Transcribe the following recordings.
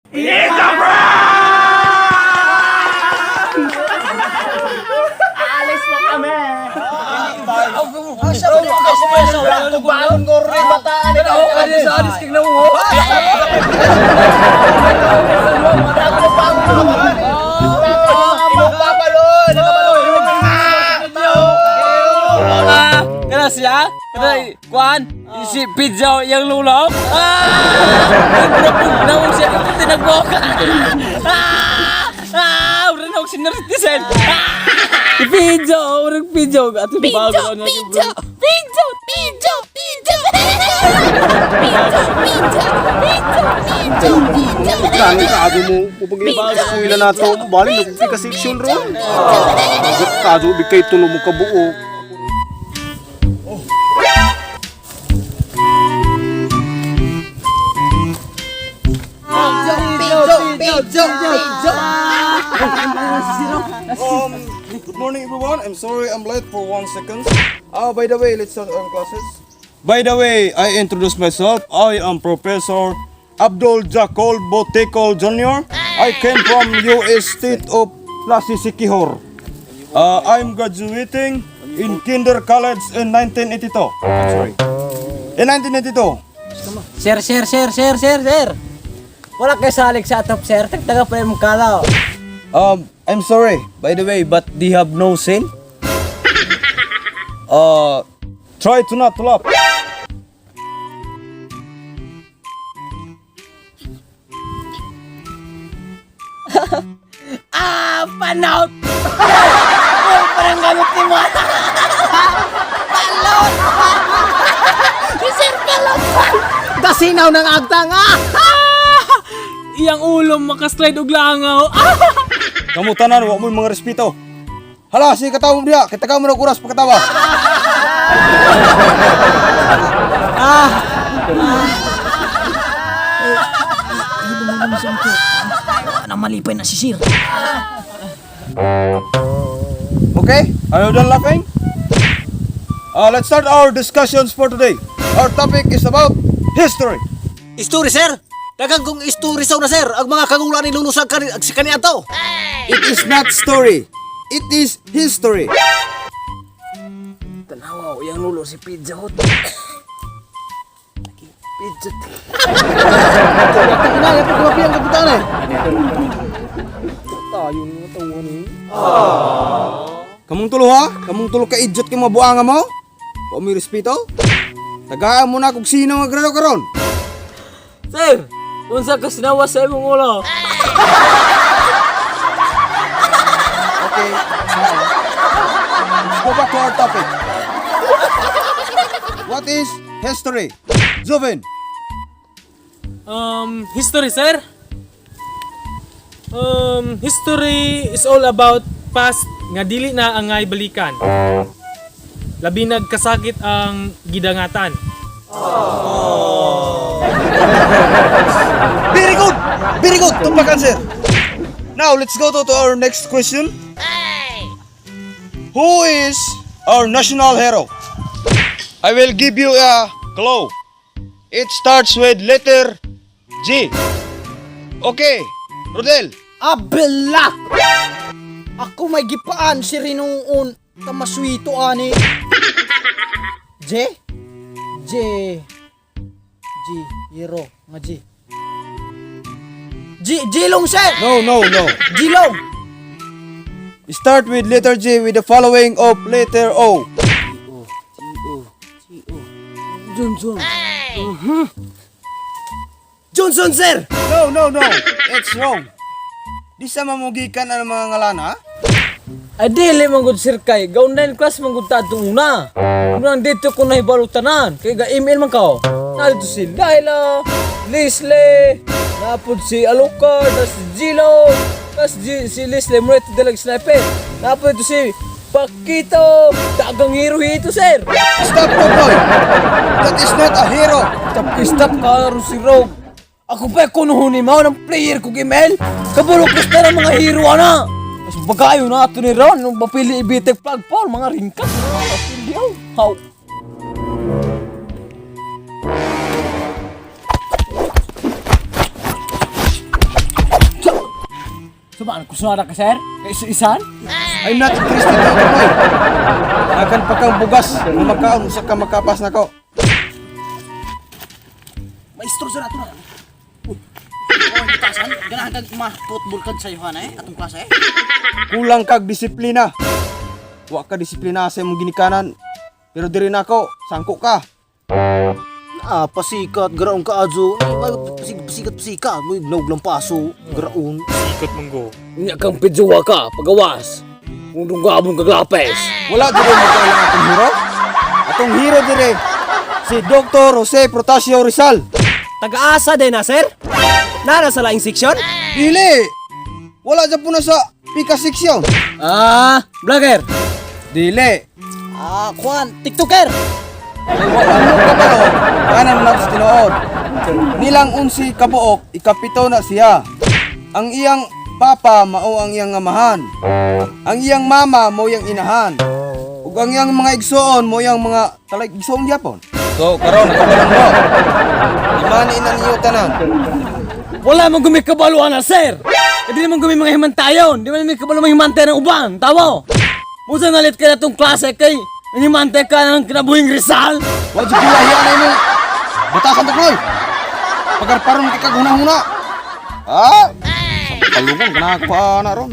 Alis mo kami! Ah, kana siya? Kana kuan? Si pizza yang lulo? Ah! Nagpugnaw siya kapag tinagbuka. Ah! Ah! Ura na ako sinartisan. Ah! Pizza, ura pizza. Ato Pidyo, pidyo, pidyo, pidyo, pidyo. Pidyo, pidyo, pidyo, pidyo, pidyo. Kani kaado mo upag eskwela na to. Bali nagpi ka section ron. Magot kaado bigkay tulo mo kabuo. Pidyo, pidyo, Good morning, everyone. I'm sorry I'm late for 1 second. By the way, let's start our classes. By the way, I introduce myself. I am Professor Abdul Jakol Botekol Jr. I came from U.S. State of Lasisikihor. I'm graduating in Kinder College in 1982. I'm sorry. In 1982. Sir, sir, sir, sir, sir, sir. Wala kay salig sa atop, sir. Tagtaga pa yung kalaw. I'm sorry, by the way, but they have no sin? Try to not laugh. Ah, panaut! Uy, parang gamit ni mo. Palot! Si Sir Palot! Dasinaw ng agtang ah! Iyang ulo makaslide og langaw. Ah! Kamu tanan, wa mo mga respeto. Hala, sige katawa mo diha, kita ka mo ng oras pagkatawa. Namalipay na si Sir. Okay, are you done laughing? Let's start our discussions for today. Our topic is about history. Story, sir. Dagang kong story sa una, sir. Ang mga kangula ni Lulu sa kani sa kaniadto. It is not story. It is history. Tanawa, iyang ulo si Pizza Hut. Pizza Hut. Ina, yapit ko ang kapitan eh. Kamong tulo ha? Kamong tulo ka idiot kay mga buanga mo? Wa mo respeto? Tagaan mo na kung sino nga grado karon. Sir, unsa ka sinawa sa imong ulo? Okay. Let's go back to our topic. What is history? Zubin. History, sir. History is all about past nga dili na angay balikan. Labi nagkasakit ang gidangatan. Very good! Very good! Tumpak answer! Now, let's go to our next question. Who is our national hero? I will give you a clue. It starts with letter G. Okay, Rodel. Abela! Ako may gipaan si Rinuon. Tamaswito ani. J? J. G. Hero. Nga G. G. Gilong, sir! No, no, no. Gilong! Start with letter G with the following of letter O. Johnson. Johnson, sir. No, no, no. It's wrong. Di sa mamugikan ang mga ngalan, ha? Ay dili man gud sir kay ga online class man gud ta atong una. Unang dito ko nahibalo tanan kay ga email man kao. Nalito si Laila, Leslie, napod si Alucard, tas si Gilo, tas si Leslie mo ito dalag sniper. Napod ito si Pakito, dagang hero ito sir. Stop, Totoy. That is not a hero. Stop, stop ka ron si Rogue. Ako pa kunuhuni mo ng player ko email. Kabulok na ng mga hero ana. Mas bagayo na ato ni Ron nung mapili ibitek flagpole mga ringkas. Mapili oh. How? Sumaan kusara ka, sir? Kay isan? I'm not interested na ito. Akan pa kang bugas nga magkaon usa ka makapas nako. Maestro sa nato na. Uy. Oh, bitasan. Ganahan kag ma-football kag sa Yohana eh, atong klase eh. Kulang kag disiplina. Wa ka disiplina sa imong ginikanan. Pero diri nako, sangko ka. Ah, pasikat, garaon ka adyo. Ay, pasikat, pasikat, pasikat. May gnaog lang paso, garaon. Sikot mong go. Unya kang pidjuwa ka, pagawas. Undong gabong kaglapes. Wala diri mo ang atong hero. Atong hero dire si Dr. Jose Protasio Rizal. Tagaasa din na, sir? Nara sa laing seksyon? Dili. Wala jud po na sa pika section. Ah, vlogger. Dili. Ah, kuan, TikToker. Wala mo kabalo, kanan na sa tinuod. Nilang unsi kabuok, ikapito na siya. Ang iyang papa mao ang iyang amahan. Ang iyang mama mao iyang inahan. Ug ang iyang mga igsoon mao iyang mga talag igsoon gyapon. So karon kabalon mo. Imani na niyo tanan. Wala man gumi kabaluan na, sir. Hindi naman gumi mga himantayon. Di man may kabalo mga himantay ng uban. Tawo. Musa nalit ka na tong klase kay himantay ka ng kinabuhing Rizal. Wa jud bilahian na imong batasan ta koy. Pagarparon kay kag huna-huna. Ah! Sa palungan kana ko na ron.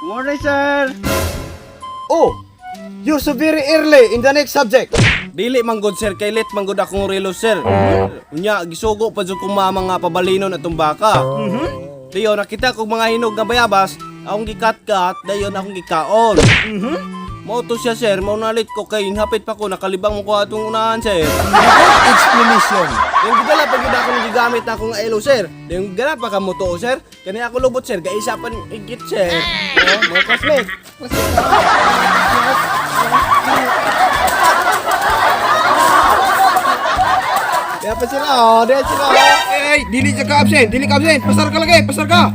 Morning, sir! Oh, you're so very early in the next subject. Dili man gud sir, kay late man gud akong relo sir. Unya gisugo pa jud kong mama nga pabalinon atong baka. Dayon nakita kog mga hinog nga bayabas, akong gikat-kat, dayon akong gikaon. Mao to siya sir, mao nalit ko kay hapit pa ko nakalibang mo ko atong unahan sir. Explanation. Yung gidala pa gid akong gigamit na akong ilo sir. Yung gala pa ka mo tuo sir. Kani ako lubot sir, gaisa pa igit sir. Oh, mga classmate. Kaya pa sila, oh, diyan sila. oh. Hey, dili ka absent, dili ka absent. Pasar ka lagi, pasar ka.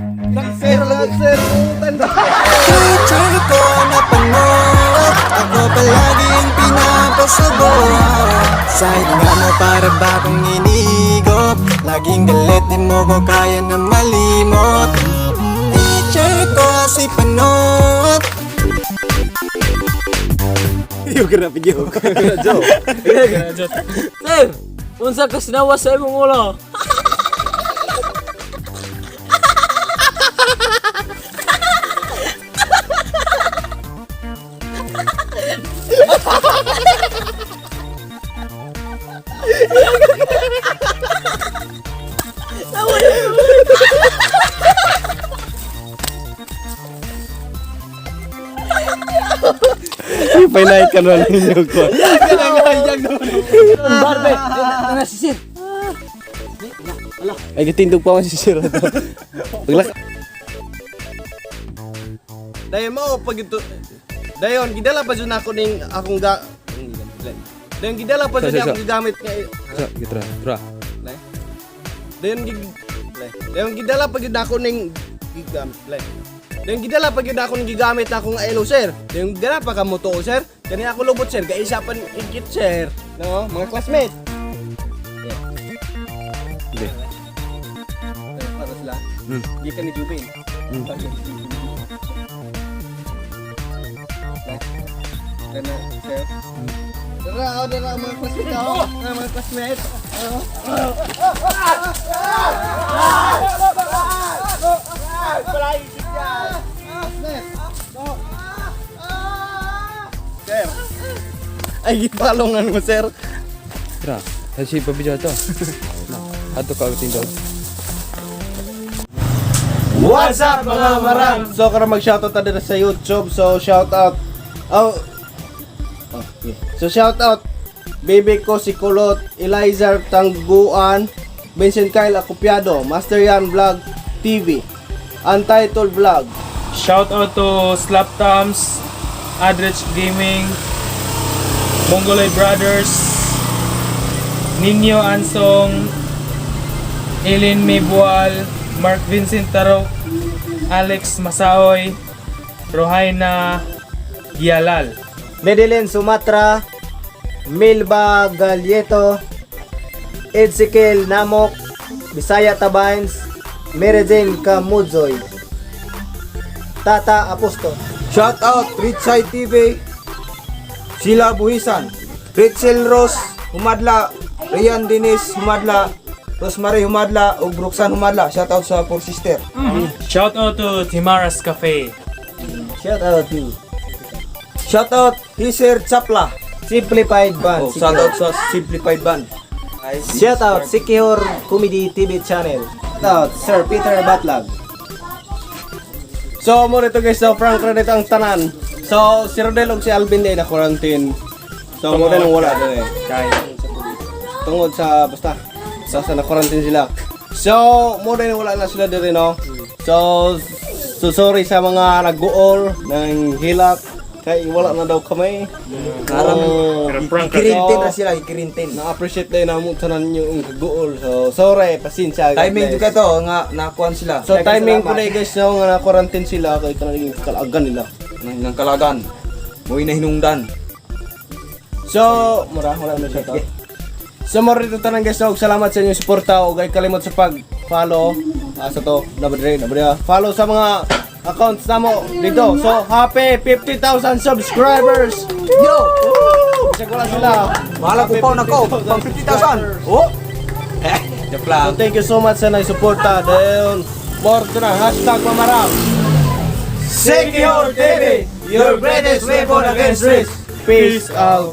Sir, sir, putan. Teacher ko na panood. Ako palaging pinapasabot. Sa nga mo para ba akong inigop. Laging galit, di mo ko kaya na malimot. Teacher ko si Panot. Sir, unsa ka sinawa sa imong ulo? Painay ka na ninyo ko. Barbe, na si sir. Ay, gitindog pa ako si sir. Paglak. Dayon mo pag ito. Dayon gidala pa jud nako ning akong ga. Dayon gidala pa jud akong gigamit nga. Gitra, tra. Dayon gig Dayon gidala pa jud nako ning gigamit. Dayon gidala pa jud ako ning gigamit akong ilo sir. Dayon gidala pa ka mo tuo sir. Kani ako lubot sir, gaisa pa igit sir. No, mga classmate. Para sila. Gikan ni Jubin. Dana, sir. Dara, oh, dara, mga classmate, oh. Ah, mga classmate. Sir. Ay, gipalongan mo, sir. Tra. Kasi pabidyo to. Ato ka tindog. What's up mga marang? So karon mag-shoutout ta dito sa YouTube. So shoutout. Oh. Oh, yeah. So shoutout baby ko si Kulot, Elizar Tangguan, Vincent Kyle Acopiado, Master Yan Vlog TV, Untitled Vlog. Shout out to Slap Thumbs, Adrich Gaming, Mongoloy Brothers, Ninyo Ansong, Eileen Maybual, Mark Vincent Tarok, Alex Masaoy, Rohaina Gialal. Medellin, Sumatra, Milba Galieto, Ezekiel Namok, Bisaya Tabines, Mary Jane Kamuzoy, Tata Apostol. Shout out Richai TV, Sheila Buhisan, Rachel Rose Humadla, Rian Dennis Humadla, Rosemary Humadla ug Roxanne Humadla. Shout out sa four sister. Shout out to Timara's Cafe. Shout out to Shout out Hiser Chapla. Simplified Band. Oh, shout out sa Simplified Band. Shout out Sikihor Comedy TV Channel. Shout out Sir Peter Batlag. So mo rito guys, so prank ra dito ang tanan. So si Rodel ug si Alvin day na quarantine. So mo rin ang wala dun eh. Tungod sa basta basta na quarantine sila. So mo rin wala na sila diri no. So sorry sa mga nag-guol ng hilak kay wala na daw kami. Karam Pero prank ra. Kirintin na sila, kirintin. Na-appreciate din na mo tanan yung kaguol. So sorry, pasensya. God Timing bless. jud to nga nakuan sila. So timing ko na guys no nga na-quarantine sila kay kanang kalagan nila. Nang kalagan. Mo'y nahinungdan. So, mura, wala na siya to. So, mura rito tanan guys, so, salamat sa inyong suporta ug ay kalimot sa pag-follow. Sa to, nabadre, nabadre. Follow sa mga accounts namo dito. So, happy 50,000 subscribers! Yo! Bisag wala sila. Mahala ko pa nako, pang 50,000. Oh. Eh, joke So, lang. thank you so much sa nagsuporta. Dayon, more to na, #Mamarang. Secure TV, your greatest weapon against risk. Peace out.